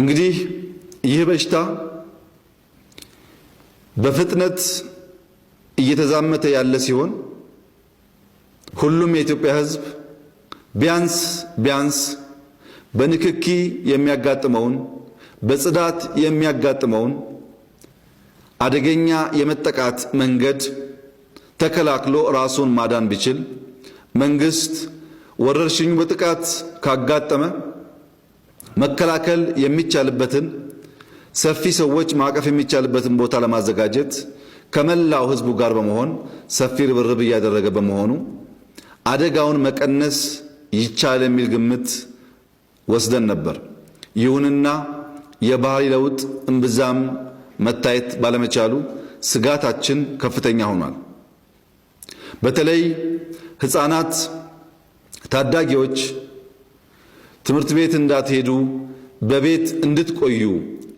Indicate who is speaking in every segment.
Speaker 1: እንግዲህ ይህ በሽታ በፍጥነት እየተዛመተ ያለ ሲሆን ሁሉም የኢትዮጵያ ሕዝብ ቢያንስ ቢያንስ በንክኪ የሚያጋጥመውን፣ በጽዳት የሚያጋጥመውን አደገኛ የመጠቃት መንገድ ተከላክሎ ራሱን ማዳን ቢችል፣ መንግስት ወረርሽኙ በጥቃት ካጋጠመ መከላከል የሚቻልበትን፣ ሰፊ ሰዎች ማቀፍ የሚቻልበትን ቦታ ለማዘጋጀት ከመላው ህዝቡ ጋር በመሆን ሰፊ ርብርብ እያደረገ በመሆኑ አደጋውን መቀነስ ይቻላል የሚል ግምት ወስደን ነበር። ይሁንና የባህሪ ለውጥ እምብዛም መታየት ባለመቻሉ ስጋታችን ከፍተኛ ሆኗል። በተለይ ህፃናት፣ ታዳጊዎች ትምህርት ቤት እንዳትሄዱ፣ በቤት እንድትቆዩ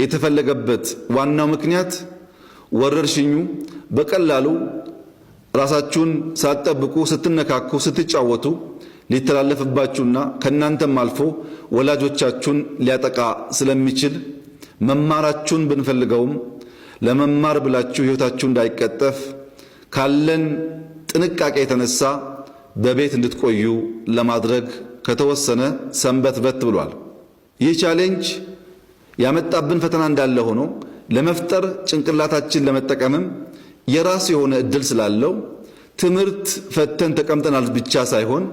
Speaker 1: የተፈለገበት ዋናው ምክንያት ወረርሽኙ በቀላሉ ራሳችሁን ሳትጠብቁ ስትነካኩ፣ ስትጫወቱ ሊተላለፍባችሁና ከእናንተም አልፎ ወላጆቻችሁን ሊያጠቃ ስለሚችል፣ መማራችሁን ብንፈልገውም ለመማር ብላችሁ ሕይወታችሁ እንዳይቀጠፍ ካለን ጥንቃቄ የተነሳ በቤት እንድትቆዩ ለማድረግ ከተወሰነ ሰንበትበት ብሏል። ይህ challenge ያመጣብን ፈተና እንዳለ ሆኖ ለመፍጠር ጭንቅላታችን ለመጠቀምም የራሱ የሆነ እድል ስላለው፣ ትምህርት ፈተን ተቀምጠናል ብቻ ሳይሆን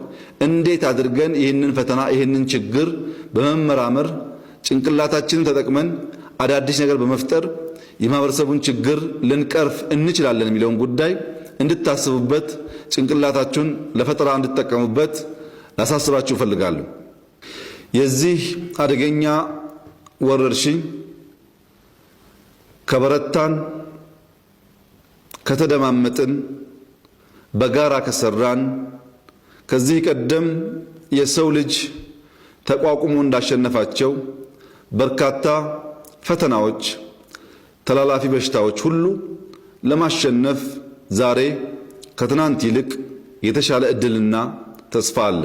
Speaker 1: እንዴት አድርገን ይህንን ፈተና፣ ይህንን ችግር በመመራመር፣ ጭንቅላታችንን ተጠቅመን አዳዲስ ነገር በመፍጠር የማህበረሰቡን ችግር ልንቀርፍ እንችላለን የሚለውን ጉዳይ እንድታስቡበት፣ ጭንቅላታችሁን ለፈጠራ እንድትጠቀሙበት ላሳስባችሁ እፈልጋለሁ። የዚህ አደገኛ ወረርሽኝ ከበረታን፣ ከተደማመጥን፣ በጋራ ከሰራን፣ ከዚህ ቀደም የሰው ልጅ ተቋቁሞ እንዳሸነፋቸው በርካታ ፈተናዎች፣ ተላላፊ በሽታዎች ሁሉ ለማሸነፍ ዛሬ ከትናንት ይልቅ የተሻለ እድልና ተስፋ አለ።